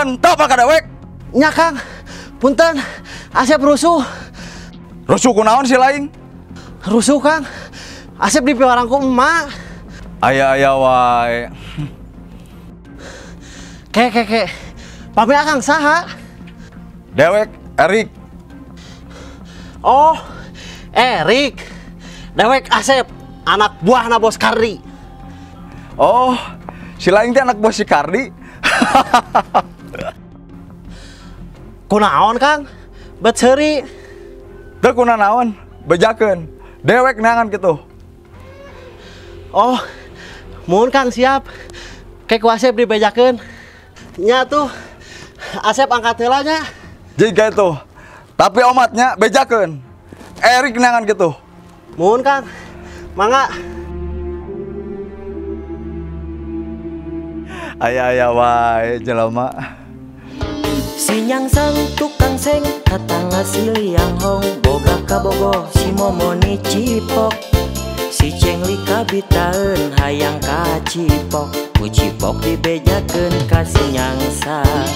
Punten, teu apa ka dewek? Nya Kang. Punten. Asep rusuh. Rusuh kunaon si laing? Rusuh Kang. Asep dipiwarang ku emak. Aya-aya wae. Ke ke ke. Pami Akang saha? Dewek Erik. Oh, Erik. Dewek Asep, anak buahna Bos Kardi. Oh, si laing teh anak bos si Kardi. Kunaon Kang? Bet seuri. Teu kunanaon, bejakeun. Dewek neangan kitu. Oh, muhun Kang siap. Ke ku Asep dibejakeun. Nya tuh, Asep angkat heula nya. Jiga itu. Tapi omatnya bejakeun. Erik neangan kitu. Muhun Kang. Mangga. Aya-aya wae jelema. Si nyangsang tukang seng katanga si liang hong boga kabogoh si momoni cipok si cengli kabitaeun hayang kacipok ku cipok dibejakeun ka si nyangsang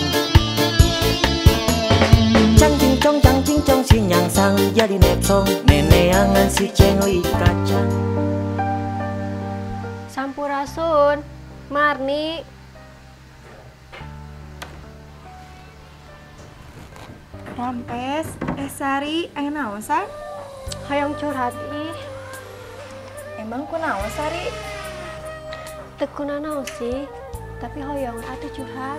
cang cincong cang cincong si nyangsang jadi nepsong neneangan si cengli kacang. Sampurasun Marni. Rampes, Sari, aya naon Sar? Hayang curhat ih. Emang kunaon Sari? Teu kunanaon sih, tapi hoyong atuh curhat.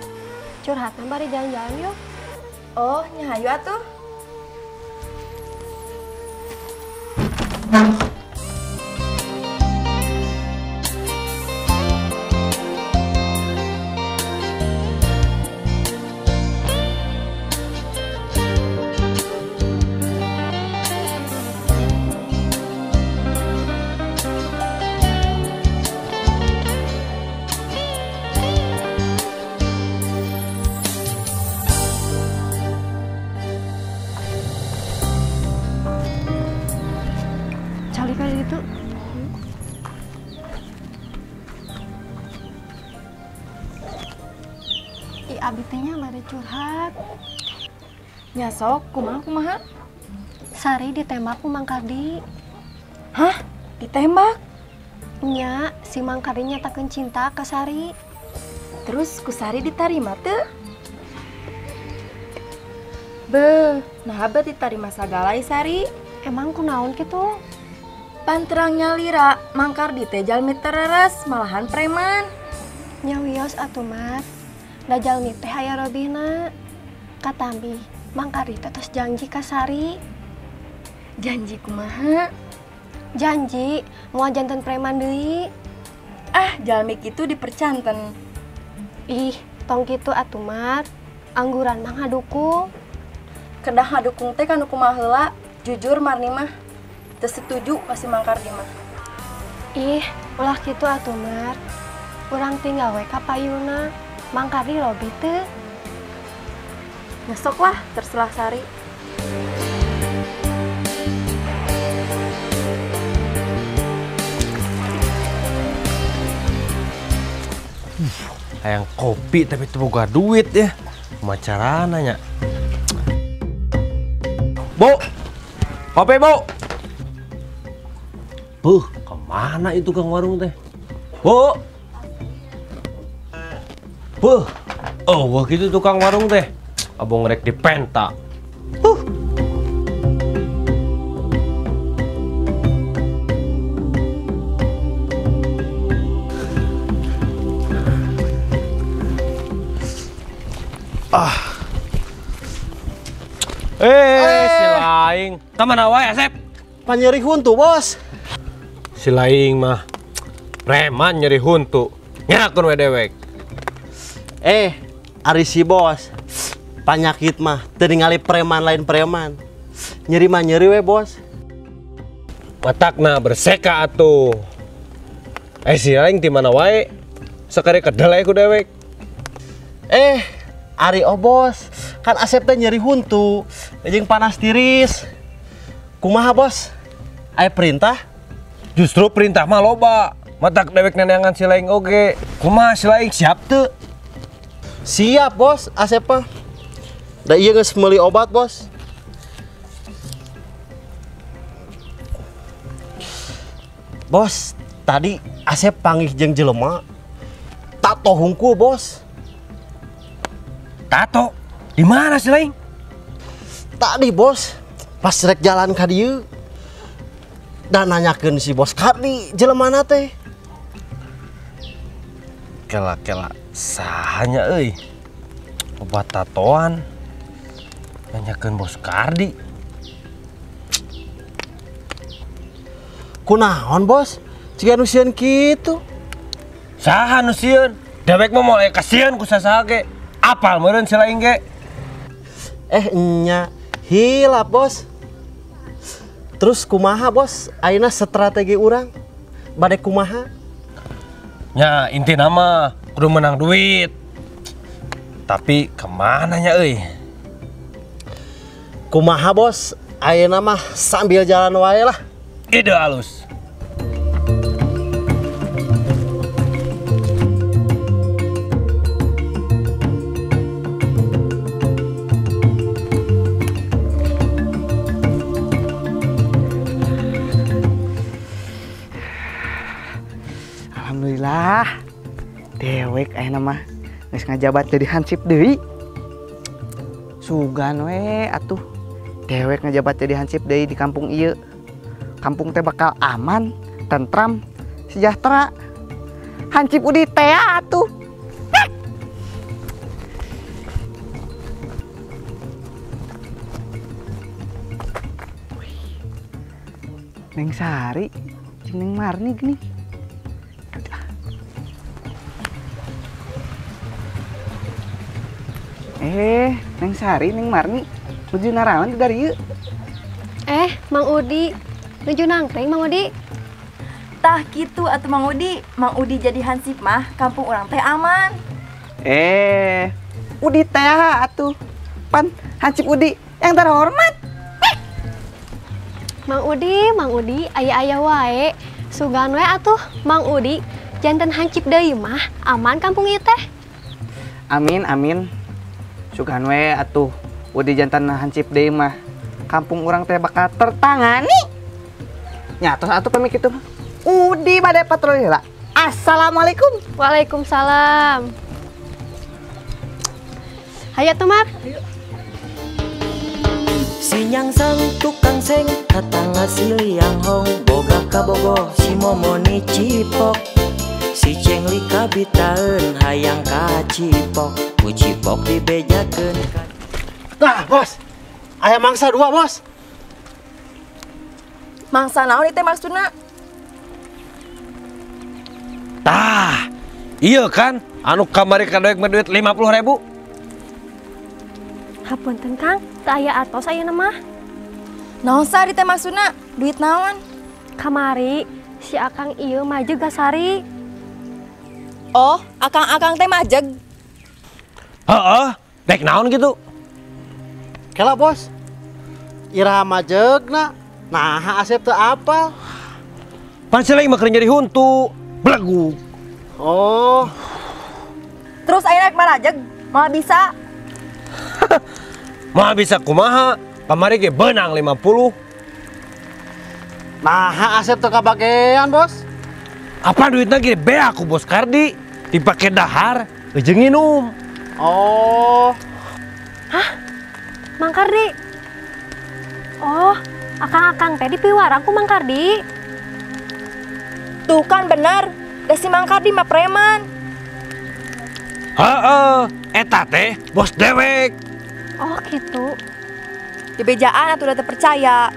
Curhatna bari jalan-jalan yuk. Oh, nya hayu atuh. Itu. Ih, abi teh nya bade curhat. Nya sok, kumaha kumaha? Sari ditembak ku Mang Kardi. Hah? Ditembak? Nya, si Mang Kardi nyatakeun cinta ka Sari. Terus ku Sari ditarima teu? Beuh, naha bet ditarima sagala Sari? Emang kunaon kitu? Panterangnya lira, Mang Kardi teh jalmi tereres, malahan preman. Nya wios atuh Mar, da jalmi teh aya robihna. Katambi, Mang Kardi teh tos janji ka Sari. Janji kumaha? Janji moal janten preman deui. Ah, jalmi kitu dipercanten. Ih, tong kitu atuh Mar. Angguran mah ngadukung. Kedah ngadukung teh kanu kumaha heula, jujur Marni mah. Teu setuju ka si Mang Kardi mah. Ih, ulah kitu atuh Mar. Urang tinggal we ka payuna. Mang Kardi lobi teu. Nyesok lah, terserah Sari. Hayang kopi tapi teu boga duit ya. Kumaha carana nya? Bu, kopi Bu. Buh, kemana itu kang warung teh? Bu, buh, oh wah gitu tukang warung teh. Abang rek dipenta. Ah. Si laing. Kamana wae Asep? Panyeri huntu, Bos. Si laing mah preman nyeri huntu. Ngerakeun we dewek. Ari si bos. Panyakit mah teu ningali preman lain preman. Nyeri mah nyeri we, Bos. Matakna berseka atuh. Si laing di mana wae? Sakari kedelai ku dewek. Ari oh bos, kan Asep teh nyeri huntu, jeung panas tiris. Kumaha bos? Aya perintah? Justru perintah mah loba. Matak dewek neneangan si laing oge. Kumaha si laing siap teu? Siap, Bos, Asep mah. Da ieu geus meuli obat, Bos. Bos, tadi Asep panggih jeung jelema. Tato hungkul, Bos. Tato? Di mana sih lain? Tadi, Bos, pas rek jalan ka dieu dan nanyakeun si Bos Kardi jelemana teh. Kela-kela sahanya euy. Obat tatoan. Nanyakeun Bos Kardi. Kunaon, Bos? Ciga nu sieun kitu. Saha nu sieun? Dewek mah moal kasieun ku sasaha ge. Apal meureun si lain ge. Nya hilap, Bos. Terus kumaha, Bos? Ayeuna strategi urang bade kumaha? Nya intina mah kudu menang duit. Tapi kemana nya euy? Kumaha, Bos? Ayeuna mah sambil jalan wae lah. Ide halus. Alhamdulillah, dewek ayeuna mah geus ngajabat jadi hansip deui. Sugan we atuh, dewek ngajabat jadi hansip deui di kampung ieu. Kampung teh bakal aman, tentram, sejahtera. Hansip Udi teh atuh. Neng Sari, jeung Neng Marni gini. Neng Sari, Neng Marni, nuju naraon di dari ieu? Mang Udi, nuju nangkring Mang Udi. Tah kitu atuh Mang Udi, Mang Udi jadi hansip mah kampung urang teh aman. Udi teh atuh. Pan hansip Udi yang terhormat. Mang Udi, Mang Udi, aya-aya wae. Sugan we atuh Mang Udi, janten hansip deui mah aman kampung ieu teh. Amin, amin. Sugan we atuh Udi jantan hansip deui mah kampung urang teh bakal tertangani. Nya tos atuh pamit kitu mah. Udi bade patroli heula. Assalamualaikum. Waalaikumsalam. Hayu atuh, Mar. Si nyangsang tukang seng katanga si liang hong boga kabogoh si momoni cipok. Si cengli kabitaeun hayang ka cipok, ku cipok dibejakeun ka. Nah, Bos. Aya mangsa dua, Bos. Mangsa naon ieu teh maksudna? Tah, iya kan anu kamari ka dewek duit 50.000. Hapunten Kang, teu aya atos ayeuna mah. Naon Sari teh maksudna? Duit naon? Kamari si Akang ieu majeg ka Sari. Oh, akang-akang teh majeg. Heeh, dek naon gitu? Kela, Bos. Iraha majegna. Nah, Asep teu apal. Pan si lain mah keur nyeri huntu, belegu. Oh. Terus ayeuna rek marajeg, moal bisa. Moal bisa kumaha? Kamari ge beunang 50. Nah, Asep teu kabagean, Bos. Apa duitna ge beak ku Bos Kardi, dipake dahar jeung nginum. Oh. Hah? Mang Kardi. Oh, akang-akang teh dipiwarang ku Mang Kardi. Tuh kan bener, da si Mang Kardi mah preman. Heeh, eta teh bos dewek. Oh gitu. Dibejaan atuh udah terpercaya.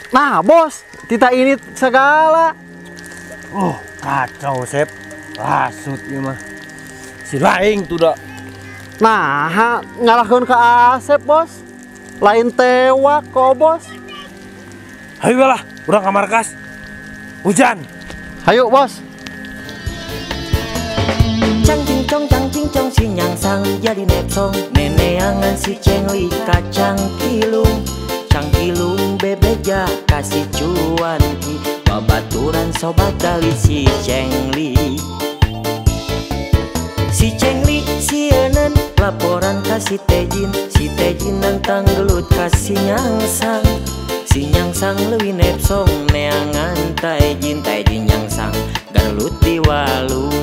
Nah, Bos, tita ini segala. Oh, kacau, Sep. Lasut ieu mah. Si lain tuh dah. Nah, nyalahkeun ke Asep, Bos. Lain tewak kok, Bos. Hayu lah, urang ka markas. Hujan. Hayu, Bos. Cang cincong cang cincong si nyangsang jadi nepsong neneangan si cengli kacang kilung. Cang kilung bebeja kasih cuanki babaturan sobat dali si cengli. Si Cengli sieuneun laporan ka si Tejin. Si Tejin nantang gelut ka si Nyangsang. Si Nyangsang leuwih nepsong neangan Taejin. Taejin nyangsang garelut di walu.